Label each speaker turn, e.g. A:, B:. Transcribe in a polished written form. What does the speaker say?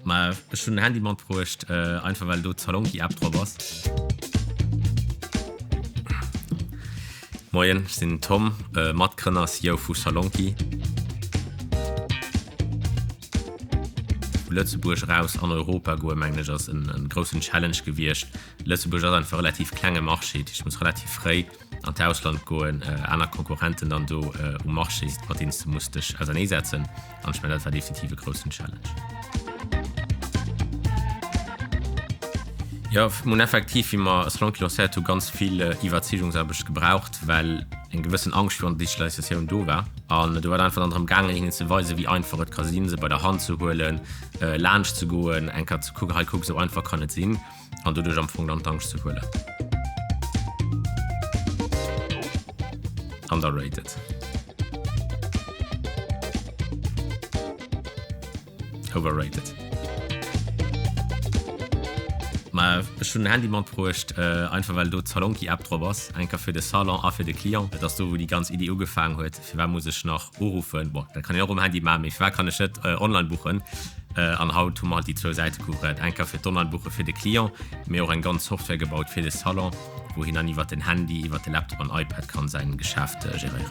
A: Ma ech hunn den Handy matbruecht, einfach well do d'Salonki App drop ass. Moien, ech sinn den Tom, Matgrënner a CEO vu Salonki. Vu Lëtzebuerg eraus an Europa goen, mengen ech, ass en groussen Challenge gewiescht. Lëtzebuerg ass einfach e relativ klenge Marché, dat heescht, du muss relativ fréi an d'Ausland goen, aner Konkurrenten dann do um Marché, mat deenen s de muss dech auserneesetzen. An ech mengen, dat war definitiv e groussen Challenge. Jo, mir hunn effektiv, wéi mer Salonki lancéiert hu, ganz vill Iwwerzeegungsaarbecht gebraucht, well eng gewëssen Angscht virun der Digitalisatioun do war. An do war et einfach dann drëm gaangen, hinnen ze weisen, wéi einfach et ka sinn, se bei der Hand ze huelen, laanscht ze goen, eng Kéier ze kucken, hei kuck, esou einfach kann et sinn. An doduerch am Fong dann d'Angscht ze huelen. Underrated. Overrated. Ma ech hunn den Handy matbruecht, einfach well do d'Salonki App drop ass, enker fir de Salon a fir de Client. Et ass do wou déi ganz Iddi ugefaang huet. Firwat muss ech nach uruffen? Bon, dat kann een och um Handy maachen, mee firwat kann ech net online buchen? An haut hu mer halt déi zwou Säite couvréiert, eng Kéier fir d'Online-Buche fir de Client, mee och eng ganz Software gebaut fir de Salon, wou hien dann iwwert den Handy, iwwert de Laptop an iPad kann säin Geschäft geréieren.